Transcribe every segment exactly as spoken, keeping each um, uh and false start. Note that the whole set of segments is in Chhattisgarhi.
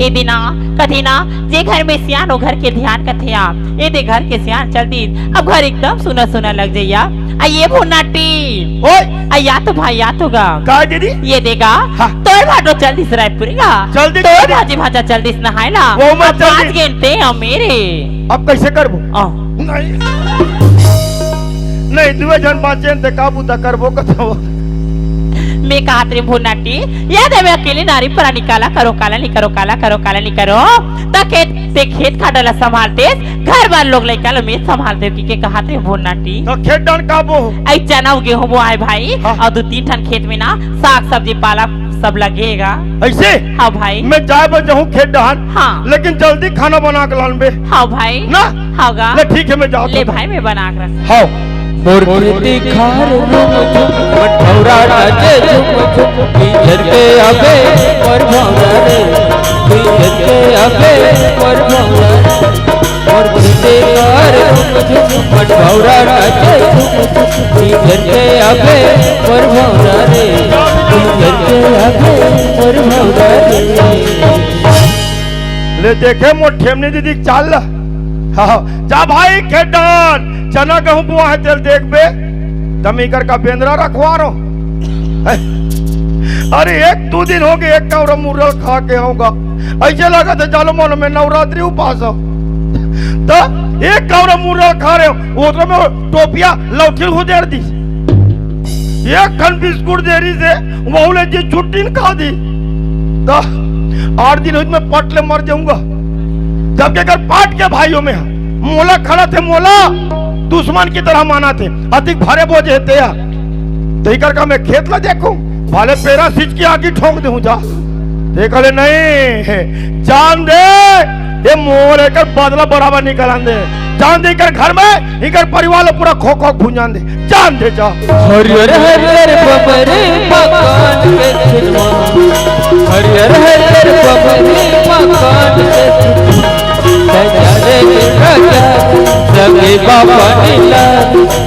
ए दे ना, कथे ना, जे घर में सियान, ओ घर के धियान कथे आ। ए दे घर के सियान चल दिस, अब घर एकदम सुना सुना लग जइया। आ ये भुन्नाटी। ओए! आ या तो भाई, या तो गा। का दीदी? ये दे गा, हाँ। तोर भाटो चल दिस रायपुर गा। चल दिस तोर भाजी भाजा चल दिस नहाय ला। वो मत अब चल बाज दिस। गेन ते अउ मेरे। अब कैसे करबो? आ। नहीं। नहीं, दुए झन बाँचेन ते का बुता करबो कथो। मैं कहत रे भुन्नाटी, या दे मैं अकेली नारी परा निकाला करो, काला नी करो, काला करो, काला नी करो। त खेत, ते खेत खाटा ला संभालते, घर बार लोग लइका ला मैं संभालते, कि के कहत रे भुन्नाटी। त खेत डान का बो? अई चना गेहूं बोआय भाई, हाँ। अउ दू तीन ठन खेत में ना साग सब्जी पालक सब लगेगा। ऐसे? हाँ भाई। मैं जाए बर जाहूँ खेत डान, हाँ। लेकिन जल्दी खाना बना के लान बे। हाँ भाई। ना? हाँ गा। ले ठीक है, मैं जाहूँ ले तो। भाई, मैं बना के रख। हाँ। मोर खेती खार रुम झुम, मठौरा नाचे झुम झुम, बिजर के आबे मोर भौरा रे, बिजर के आबे मोर भौरा रे। मोर खेते खार रुम झुम, मठौरा नाचे झुम झुम, बिजर के आबे मोर भौरा रे, बिजर के आबे मोर भौरा रे। ले देखे मोर ठेमनी दीदी के चाल ल। हाँ, जा भाई खेत डान, चना गेहूं बोआ है, तेल देख बे, तमी कर का बेंदरा रखवा रहो। अरे एक दू दिन हो गए, एक कौरा मुर्रल खा के होगा, ऐसे लगा था जालो मन में नवरात्रि उपास हो। तो एक कौरा मुर्रल खा रहे हो, ओतरे में टोपिया लौठी उधेड़ दी, एक खन बिस्कुट दे रही से, वहू ले जी छुट्टी न खा दी। तो आठ दिन हो मैं पट ले मर जाऊंगा। जबकि अगर पाट के भाइयों में है, मोला खड़ा थे मोला, दुश्मन की तरह माना थे, अधिक भारे बोझे है तेरा। तो इकर का मैं खेत ला देखूं, भाले पेरा सिच की आगी ठोंक दूं जा। देख ले नहीं, जान दे, ये मोर एकर बदला बराबर निकल आन दे। जान दे इकर घर में, इकर परिवार ला पूरा खो खो भूंजान दे। जान दे जा। हरियर हरियर बबरे मकान के छिनवा, हरियर हरियर बबरे मकान के छिनवा, सजाने के राजा सगे बाबा नीला,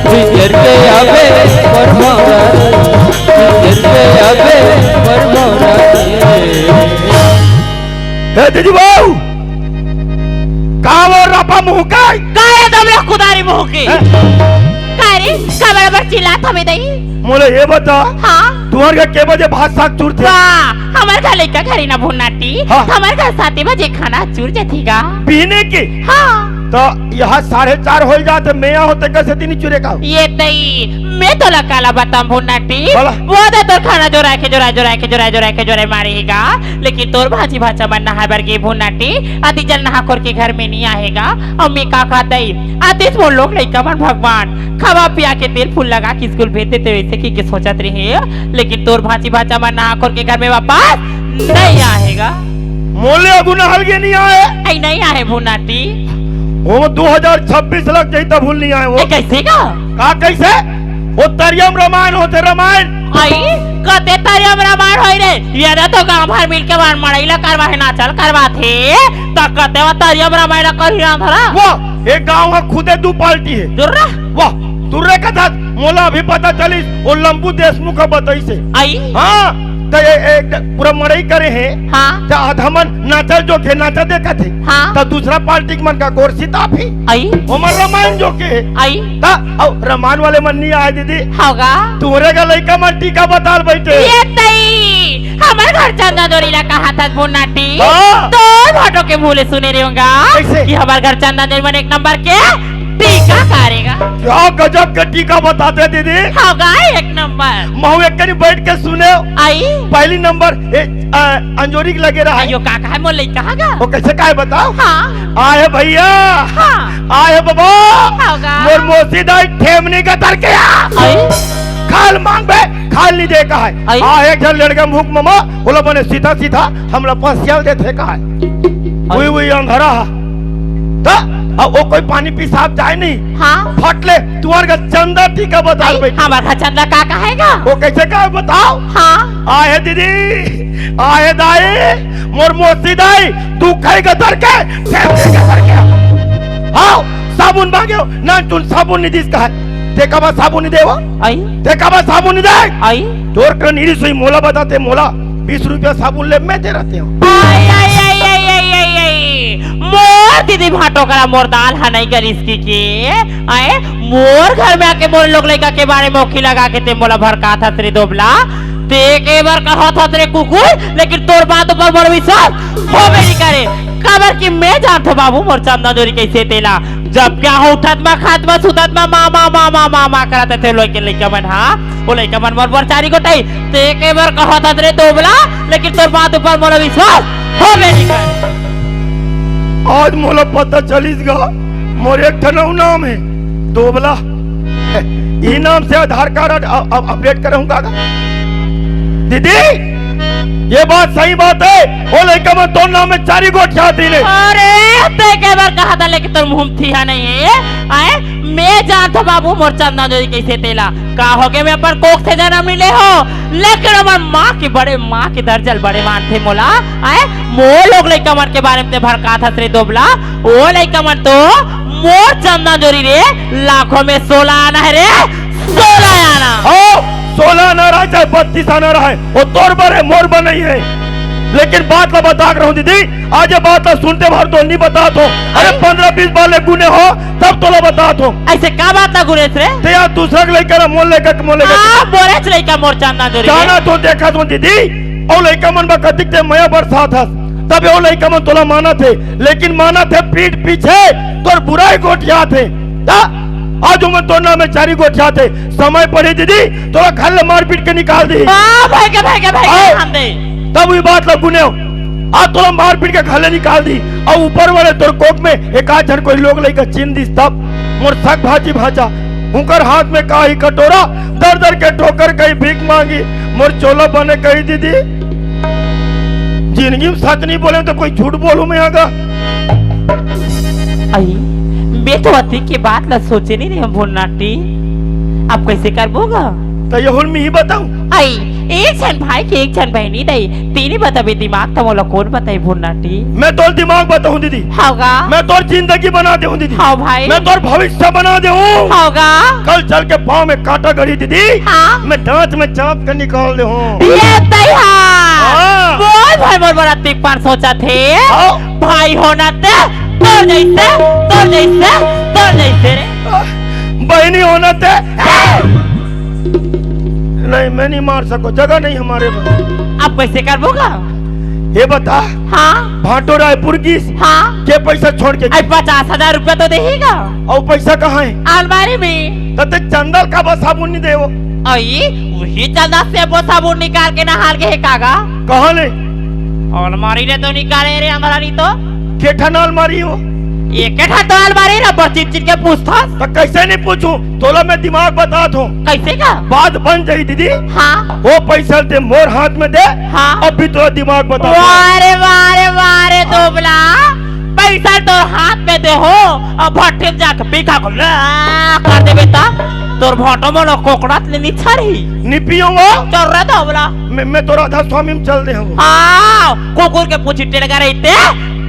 बिजर के आबे मोर भौरा रे, बिजर के आबे मोर भौरा रे। हे दीदी बाबू, का वो रपा मुंह का? का ये दबला कुदारी मुंह के? हैं? का रे, का बराबर चिल्लात हवे दई? मोला ये बता, हाँ? तुहर घर के बजे भात साग चुरथे? वाह, हमर घर लइका घरे ना भुन्नाटी, हाँ। हमर घर साते बजे खाना चुर जथे गा। पीने की? हाँ। तो यहाँ साढ़े चार हो जाते, मैं यहाँ होते कैसे दिन चुरे का? ये दई, मैं तोला काला बताम भुन्नाटी। बोला। वो दे तोर खाना जोराय के, जोराय, जोराय के, जोराय, जोराय के, जोराय मारे ही गा। लेकिन तोर भांची भांचा मन नहाय बर गे भुन्नाटी, अति जल नहा खोर के घर में नहीं आएगा। अउ मैं का कहत हई, आतिस मोर लोग लइका मन भगवान, खवा पिया के तेल फूल लगा के स्कूल भेज देते वैसे की के सोचत रहे, लेकिन तोर भांची भांचा मन नहा खोर के घर में वापस नहीं आएगा। मोले अगुना हल के नहीं आए। आई नहीं आए भुन्नाटी। वो दो हज़ार छब्बीस लग जाई तब भूल नहीं आए वो। ए, कैसे का? का कैसे? वो तरियम रामायण होते, रामायण। आई, कते तरियम रामायण होई रे? ये ना तो गांव भर मिलके वन मड़ई ला करवा है, नाचल करवा थे, तो कते वो तरियम रामायण करी आंधरा? वो, एक गांव है खुदे दू पार्टी है। दूर रह। वाह, दूर रह का था, मोला अभी पता चलिस, वो लंबू देशमुख का बताई से। आई। हाँ, तो ये, ये पूरा मड़ई करे हैं। हाँ। तो आधा मन नाचल जो थे, नाचा देखा थे। हाँ। तो दूसरा पार्टी के मन का गोर सीता भी। आई। ओमर रामायण जो के। आई। ता, अउ रामायण वाले मन नहीं आए दीदी। होगा। तोरे का लइका मन टीका बताल बैठे। ये तई, हमर घर चंदा जोरी ला कहा था भुन्नाटी। हाँ। तो फोटो के मुंह ले सुने रहे होगा कैसे? कि हमर घर चंदा जोरी मन एक नंबर के टीका करेगा। क्या गजब के टीका बताते दीदी। होगा एक नंबर। महू एक कनी बैठ के सुने। आई। पहली नंबर, ए, अ, अंजोरी के लगे रहा है। अयो, का कहा मोर लइका हा गा? वो कैसे कहा है बताओ? हाँ। आए भैया। हाँ। आए बाबा। हाँ गा। मोर मौसी दाई ठेमनी का तर के आ। आई। खाल मांग बे, खाल नहीं दे कहा है। आई। आ एक झन लड़का मुख ममा, बोला बने सीधा सीधा, हमला पसियाल दे थे कहा है। आई। वही, वही अंधारा हा। त, अब वो कोई पानी पेशाब जाए नहीं। हाँ। फट ले, तुअर का चंदा टीका बता आई, बैठ। हमार का चंदा का कहेगा? वो कैसे कहा बताओ? हाँ। आहे दीदी, आहे दाई, मोर मौसी दाई, तू खाई के धर के, फेंक दे के धर के। हाँ, साबुन मांगे हो, ना तुम साबुन नहीं दिस कहा। देखा बा साबुन नहीं देवा? आई। देखा बा साबुन नहीं दे? आई। तोर का नीरी सुई मोला बताते, मोला बीस रुपया साबुन ले मैं दे रहते हो। आई, आई, आई, आई, दीदी भाटो करा मोर दाल ह नहीं गलिस कि के, आए, मोर घर में आके मोर लोग लइका के बारे में ओखी लगा के ते मोला भड़कात हस रे दोबला। ते के बर कहत हस रे कुकुर, लेकिन तोर बात ऊपर मोर विश्वास होबे नहीं करे। काबर कि मैं जानथो बाबू मोर चंदा जोरी कैसे तेला। जब क्या हो उठत मा, खात मा, सुतत मा, मा, मा, मा, मा, मा, मा करत थे लोग के लइका मन, हाँ? वो लइका मन मोर बर चारी गोटाई। ते के बर कहत हस रे दोबला, लेकिन तोर बात ऊपर मोर विश्वास होबे नहीं करे। आज मोला पता चलिस गा, मोर एक ठन अउ नाम हे, दोबला। ई नाम से आधार कार्ड अप-, अप-, अपडेट करहूं का गा? दीदी, ये बात सही बात हे, वो लइका मन तोर नाम में चारी गोठियात रहिन हे। अरे, ते के बर कहत हस, लेकिन तोर मुंह में थिहा नहीं हे, आए? मैं जानथो बाबू, मोर चंदा जोरी कैसे तेला। का होगे, मैं अपन कोख से जनम नहीं ले हो, लेकिन हमर माँ के बड़े, माँ के दर्जा ल बड़े मानथे मोला। आए, मोर लोग लइका मन के बारे में ते भड़कात हस रे दोबला। ओ लइका मन तो मोर चंदा जोरी रे, लाखों में सोलह आना हे रे, सोलह आना। हो, सोलह आना रहे चाहे बत्तीस आना रहे, वो तोर बर हे, मोर बर नहीं हे। लेकिन बात ला बता के रहूं दीदी, आज ये बात ला सुनते भर तो नहीं बतात हों। अरे, अरे। पन्द्रह बीस बार ले गुने हों, तब तोला बतात हों। अइसे का बात ला गुनेस रे? ते यार दूसरा के लइका ला मोर लइका के मोर लइका। हाँ, मोरेच लइका मोर चंदा जोरी रे। जानथों, देखथों दीदी, अउ लइका मन बर कतिक ते मया बरसात हस, तब वो लइका मन तोला मानथे, लेकिन मानथे पीठ पीछे तोर बुराई गोठियाथे। ता आज ओमन तोर नाम में चारी गोठियाथे। समय पड़ही दीदी, तोला घर ले मारपीट के निकाल दिही। हाँ, भाई के, भाई के, भाई के, आओ। ध्यान दे। तब ई बात ला गुनेव। आज तोला मारपीट के घर ले निकाल दिही। अउ ऊपर वाले तोर कोख में एक आध झन कोई लोग लइका चिन दिस तब। मोर सग भांची भांचा, उंकर हाथ में कांही कटोरा, दर दर के ठोकर कही भीख मांगी, मोर चोला बने कही दीदी। जिंदगी में सच नहीं बोले तो कोई झूठ बोलूं मैं आगा। अई, मैं तो अतिक के बात ला सोचे नहीं रहे भुन्नाटी। अब कैसे करबो गा? त यहू ल मिही बताऊं? अई, एक झन भाई के एक झन बहिनी दई, तेने बताबे दिमाग त मोला कोन बताही भुन्नाटी? मैं तोर दिमाग बताऊं दीदी। हव गा। मैं तोर जिंदगी बना देहूं दीदी। हव भाई। मैं तोर भविष्य बना देहूं। हव गा। कल चल के पांव में कांटा गड़ी दीदी। हाँ। मैं दांत में चाप के निकाल देहूं। ये तैयार। हाँ। बोल भाई मोर बर अतिक पार सोचत हे। हाँ। भाई होना ते तोर जैसे, तोर जैसे, तोर जैसे रे। बहिनी होना ते। नहीं, मैं नहीं मार सको, जगह नहीं हमारे में। अब कैसे करबो गा? ये बता। हाँ। भांटो रायपुर गिस। हाँ। के पैसा छोड़ के? अरे पचास हजार रुपया तो देही गा। अउ पैसा कहाँ हे? अलमारी में। त ते चंदा ल काबर साबुन नहीं देवो? अई, वही चंदा से वो साबुन निकाल के नहाल के हे का गा? कहाँ ले? अलमारी ले तो निकाले रे, हमरा नहीं तो। के ठन अलमारी हो? एक ठन तो अलमारी रे, पर चिन चिन के पूछथस। त कैसे नहीं पूछूं? तोला मैं दिमाग बतात हों। कैसे गा? बात बन जाही दीदी। हाँ। वो पैसा ते मोर हाथ में दे। हाँ। अभी तोला दिमाग बतात हों। वाह रे, वाह रे, वाह रे, दोबला। पैसा तोर हाथ में देहूं, अउ भट्टी में जाके पीखा को ला कर देबे त तोर भांटो मन कोकड़त ले निछरही। नी पियो वो। चल रे दोबला। मैं, मैं तोर आधा स्वामी में चल देहूं। हाँ, कुकुर के पूछी टेड़गा रहिते,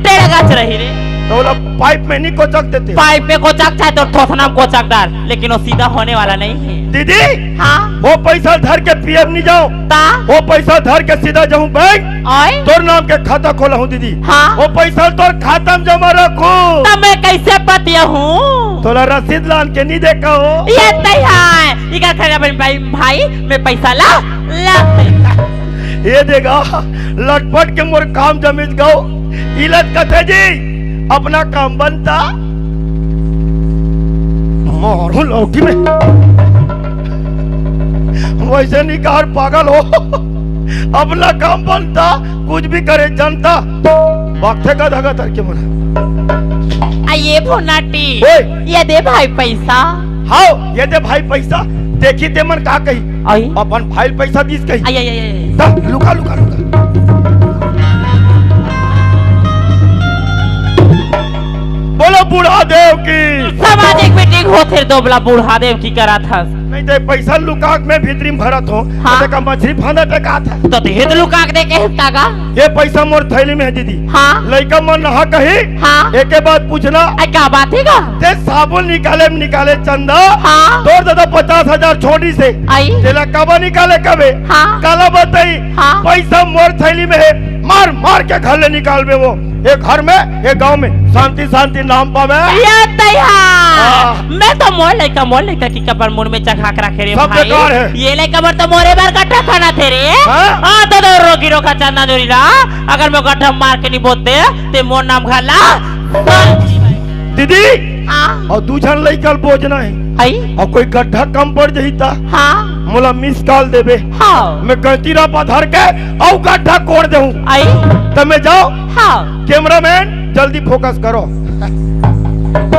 टेड़गाच रही रे। त ओला पाइप में नहीं कोचक देते? पाइप में कोचक चाहे तो थोथना में कोचक डार, लेकिन वो सीधा होने वाला नहीं है। दीदी, हाँ? वो पैसा धर के पीएम नहीं जाओ। ता? वो पैसा धर के सीधा जाऊं बैंक, आय? तोर नाम के खाता खोलहूं दीदी। हाँ? वो पैसा तोर खाता में जमा रखूं। त मैं कैसे पतिया हूँ? तोला रसीद लान के नहीं देखा हो? ये तैयार। इका खड़ा बन भाई, भाई, मैं पैसा ला, ला। ये देगा, लटपट के मोर काम जमीत गो। इलत कथे जी, अपना काम बनता। मारू लौकी में। वैसे निकार पागल हो। अपना काम बनता, कुछ भी करे जनता। बागथे का धागा तर के बोला। आ ये भोनाटी। ओए। ये दे भाई पैसा। हाव, ये दे भाई पैसा। देखी ते मन का कही। आई। अपन भाई पैसा दीस कही। आई, आई, आई, आई। दा, लुका, लुका, लुका। बोलो बूढ़ा देव की। सामाजिक मीटिंग होथे दोबला बूढ़ा देव की करा था। नहीं ते पैसा लुका के मैं भीतरी में भरत हों। हाँ। ते का मछली फांदा टकात हे। तो ते हेत लुका के दे के हेत का गा? ये पैसा मोर थैली में है दीदी। हाँ। लइका मन नहा कही। हाँ। एके बात पूछना। आई का बात हे गा? ते साबुन निकाले में निकाले चंदा। हाँ। तोर दादा पचास हजार छोड़ी से। आई। तेला काबर निकाले कबे? हाँ। काला बताई। हाँ। पैसा मोर थैली में है। मार मार के घर ले निकालबे वो। ये घर में, ये गांव में शांति शांति नाम पावे। ये तैया। हाँ। मैं तो मोर लइका, मोर लइका कहिके अपन मुड़ में चघा के रखे रे सब भाई। बेकार है। ये लइका मन तो मोरे बर गड्ढा खनथे रे। हाँ? हाँ, तो, तो रोगी रोखा चंदा जोरी ला, अगर मैं गड्ढा मार के नहीं बोलते, ते मोर नाम घला। दीदी, हाँ। अउ दू झन लइका ल बोजना हे। आई? अउ कोई गड्ढा कम पड़ जही ता? हाँ। मोला मिस कॉल देबे। हाँ। मैं गलती रपा धर के अउ गड्ढा कोड़ देहूं। आई? त मैं जाओ। हाँ। कैमरामैन, जल्दी फोकस करो।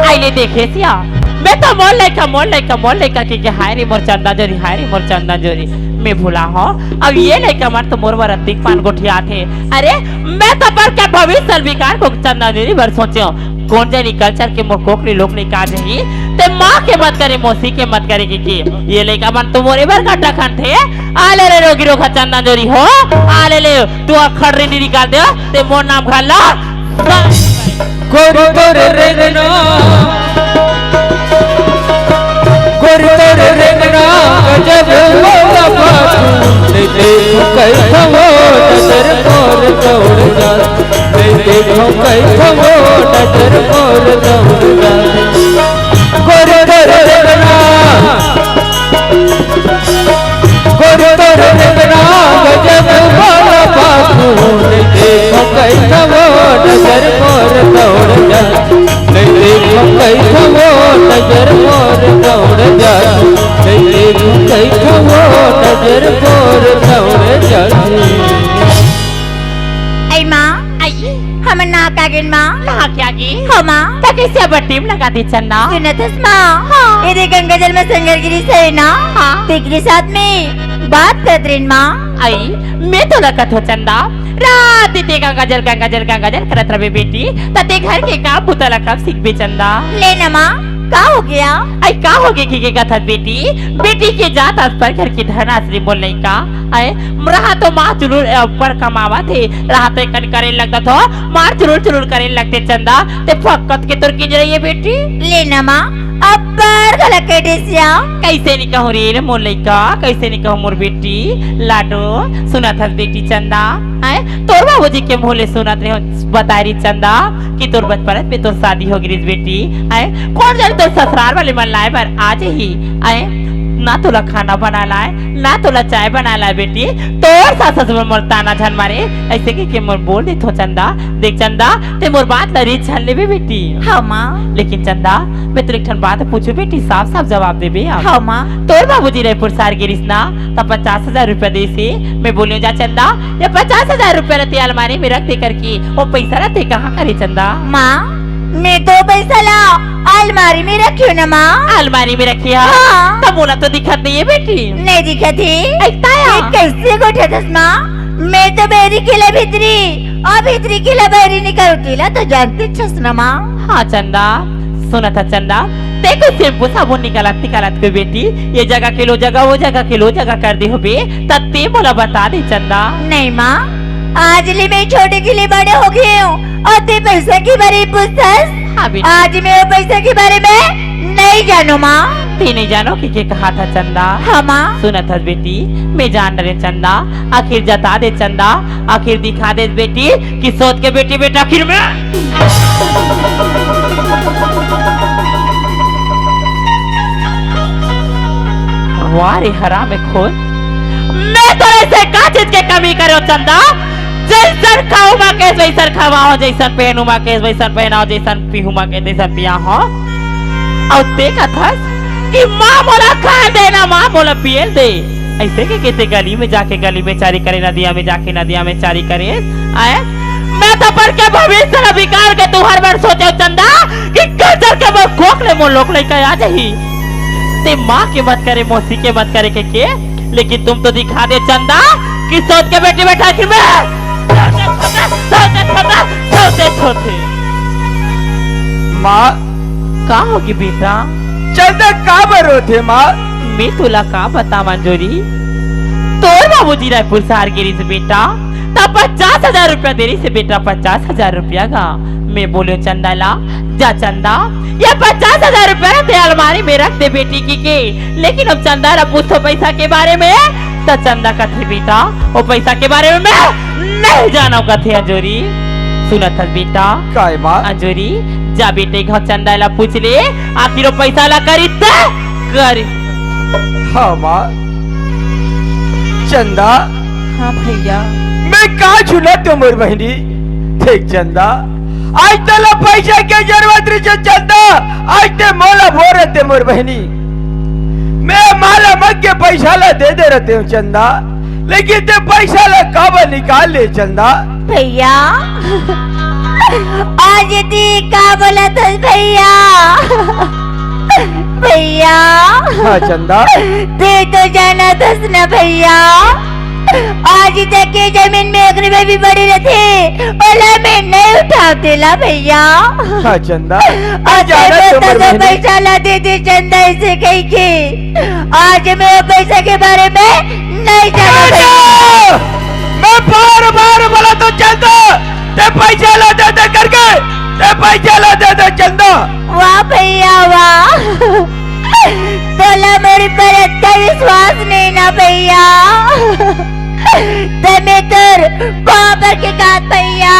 आई ले देखे सिया, मैं तो मोर लइका, मोर लइका, मोर लइका कहिके हाय रे मोर चंदा जोरी, हाय रे मोर चंदा जोरी। मैं भुला हो, अब ये लइका मन तो मोर बर अतिक पान गोठियाथे। अरे, मैं तो अपन के भविष्य ल बिगाड़ के चंदा जोरी बर सोचे हो। कोन जनी कल्चर के मोर कोखली लोग लइका जही, ते माँ के मत करे, मौसी के मत करे कहिके ये लइका मन तो मोरे बर गड्ढा खनथे। आ ले रे रोगी रोखा चंदा जोरी हो, आ ले ले, तू अखड़ रे निकाल दे, ते मोर नाम घला। गोरी तोर रेंगना, गोरी तोर रेंगना, गजब वाला बाबू। नहीं देखो कैसा वो नजर मोर दौड़ जा, नहीं देखो कैसा वो नजर मोर दौड़ जा। गोरी तोर रेंगना, गोरी तोर रेंगना, गजब वाला बाबू। नहीं देखो कैसा वो नजर मोर दौड़ जा, नहीं देखो कैसा वो नजर मोर दौड़ जा, नहीं देखो कैसा वो नजर मोर दौड़ जा। ऐ माँ, आई। हमन नहा के आगेन माँ। नहा के आगे? हाँ माँ। त कइसे अब्बड़ टेम लगा दे चंदा? सुनत हस माँ? हाँ। एदे गंगा जल में संगर गिरिस हे ना? हाँ। तेकरे साथ में बात करत रेन माँ। आई, मैं तोला कथों चंदा, रात दिन ते गंगा जल, गंगा जल, गंगा जल करत रबे बेटी, त ते घर के काम बुता ला कब सीखबे चंदा? ले ना माँ, का होगे? आई, का होगे कहिके कथस बेटी? बेटी के जात अस पर घर के धन आस रे मोर लइका। आय, रहा तो माँ चुलुर, अ, ऊपर कमावत हे, रहा तो एकन करे लगत हो, मार चुलुर चुलुर करे लगथे चंदा, ते फकत के तोर किंजरइया बेटी। ले ना माँ, अब्बड़ घला कहि देस या। कइसे नी कहूँ रे मोर लइका, कइसे नी कहूँ मोर बेटी, लाडो, सुनत हस बेटी चंदा, आय, तोर बाबूजी के मुँह ले सुनत रहे हो, बताय रहिस चंदा कि तोर बचपन में तोर शादी हो गिस बेटी, आय, कोन जाने तोर ससुराल वाले मन लाय बर आ जही, आय, ना तोला खाना बना लाय, ना तोला चाय बना लाय बेटी, तोर सास ससुर मोर ताना झन मारे, अइसे कहिके मोर बोल देथों चंदा। देख चंदा, ते मोर बात ला रीझ झन लेबे बेटी। हाँ माँ। लेकिन चंदा, मैं तोला एक ठन बात पूछों बेटी, साफ साफ जवाब देबे अब। हाँ माँ। तोर बाबूजी रायपुर सहर गे रिहिस ना, त पचास हजार रुपया देस हे, मैं बोलेंव जा चंदा, ये पचास हजार रुपया ला ते अलमारी में रख दे करके, वो पइसा ला ते कहाँ करे चंदा? माँ, मैं तो पइसा ला अलमारी में रखे हों ना माँ। अलमारी में रखे हा? हाँ। त मोला तो दिखत नइ हे बेटी। नइ दिखत हे? अइता या? ये कइसे गोठियाथस माँ? मैं तो बहिरी के ला भीतरी, अउ भीतरी के ला बहिरी निकालों, तेला तो जानत हस ना माँ। हाँ चंदा, सुनत हस चंदा, ते कोई शैम्पू साबुन निकालत निकालत के बेटी, ये जगह के ले ओ जगह, वो जगह के ले ओ जगह कर दे होबे, त ते मोला बता दे चंदा। नहीं माँ, आज ले मैं छोटे के ले बड़े हो गे हों अउ ते पइसा के बारे में पूछथस। हाँ बेटी। आज मैं वो पइसा के बारे में नइ जानों माँ। ते नइ जानों कहिके कहाथस चंदा? हाँ माँ। सुनत हस बेटी, मैं जान डरेंव चंदा, आखिर जता दे चंदा, आखिर दिखा दे बेटी, कि सोच के बेटी बेटा आखिर में। वाह रे हरामखोर, मैं तोर से का चीज के कमी करे हों चंदा? जइसन खाहूँ माँ के वइसन खवाहूँ, जइसन पहनहूँ माँ के वइसन पहनाहूँ, जइसन पीहूँ माँ के तइसन पियाहूँ। अउ ते कथस कि माँ मोला खाय ल दे ना, माँ मोला पिये ल दे। अइसे कहिके ते गली में जाके गली में चारी करे, नदिया में जाके नदिया में चारी करे। आय, मैं तो अपन के भविष्य ला बिगाड़ के तुँहर बर सोचेंव चंदा कि कल चल के मोर कोख ले मोर लोग लइका आ जाही। ते माँ के मत करे, मौसी के मत करे कहिके, लेकिन तुम तो दिखा दे चंदा कि सोच के बेटी बेटा आखिर में सोचे छोटे, सोचे छोटे, सोचे छोटे। माँ, का होगे बेटा? चंदा काबर रोथे माँ? मैं तोला का बतावँव जोरी, तोर बाबूजी रायपुर सहर गे रिहिस बेटा, त पचास हजार रुपया दे रिहिस बेटा, पचास हजार रुपया गा। मैं बोलेंव चंदा ला, जा चंदा, ये पचास हजार रुपया ते अलमारी में रख दे बेटी कहिके। लेकिन अब चंदा ला पूछथों पइसा के बारे में, त चंदा कथे, "बेटा, वो पैसा के बारे में मैं नहीं जानव," कथे अंजोरी। सुनत हस बेटा? काय माँ? अंजोरी, जा बेटे घर चंदा ला पूछ ले, आखिर वो पैसा ला करी ते करी। हाँ माँ। चंदा। हाँ भैया। मैं का झुला ते मोर बहिनी? देख चंदा, आज तोला पैसा के जरूरत रहिस चंदा, आज ते मोला बोल रहे ते मोर बहिनी। मैं माला मग के पैसा ला दे दे रहे हूँ चंदा, लेकिन ते पैसा ला काबर निकाल ले चंदा? भैया, आज ते का बोलत हस भैया? भैया। हाँ चंदा। ते तो जानत हस ना भैया, आज तक के जमीन में एक रुपया भी पड़ी रहिथे, ओला मैं नहीं उठाव देला भैया। हाँ चंदा। आज मैं तो तोर बहिनी पैसा ला दे दे चंदा, ऐसे कही के आज मैं वो पैसा के बारे में नहीं जानव। चंदा! मैं बार बार बोलत हूँ चंदा, ते पैसा ला दे दे करके, ते पैसा ला दे दे चंदा। वाह भैया वाह, तोला मोर पर अतना विश्वास नहीं ना भैया। ते मैं तोर पाँव पर के कहत भैया।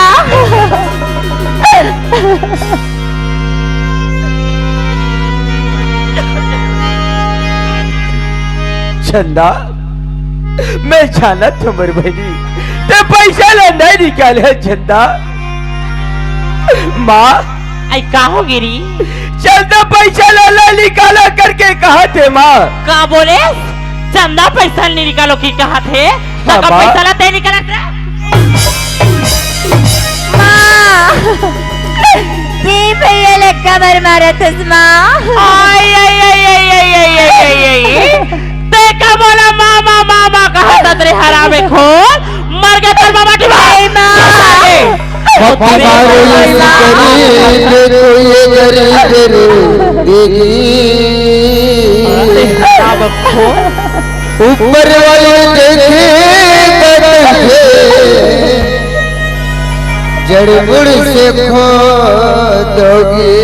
चंदा, मैं जानत हूँ मोर बहिनी, ते पैसा ला नहीं निकाले चंदा। माँ, आई का हो गे री? चंदा पैसा ला, ला निकाला करके कहत हे माँ। का बोले? चंदा पैसा नहीं निकालो की कहत हे? हाँ, तो माँ। पैसा ला ते निकालत हे? माँ, ते भैया ला काबर मारत हस माँ? आई, आई, आई। ते का मोला माँ, माँ, माँ, माँ कहत हस रे हरामे खोर? मर गे तोर मामा टिमा। आई माँ। मत मारो ये गरीब को, ये गरीब रो देगी। ऊपर वाले देखे बदले जड़ मुड़ से खोदोगी।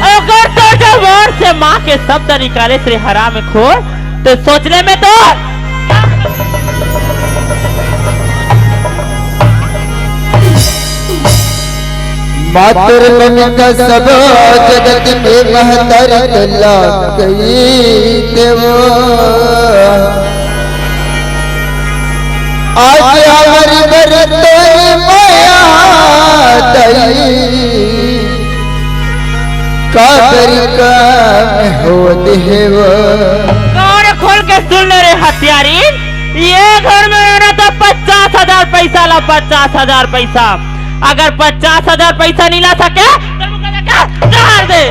अगर तो जब ओर से माँ के शब्द निकाले रे हराम खोर, तो सोच ले मैं तो मातर ममता सब जगत में महतर लाग गई देवा। आज हमारी बरतोई माया दई, काबर कम होत हे वो। कान खोल के सुन ले रे हत्यारी, ये घर में रहना तो पचास हजार पैसा ला, पचास हजार पैसा। अगर पचास हजार पैसा नहीं ला सके, तो मुझे क्या जहर दे।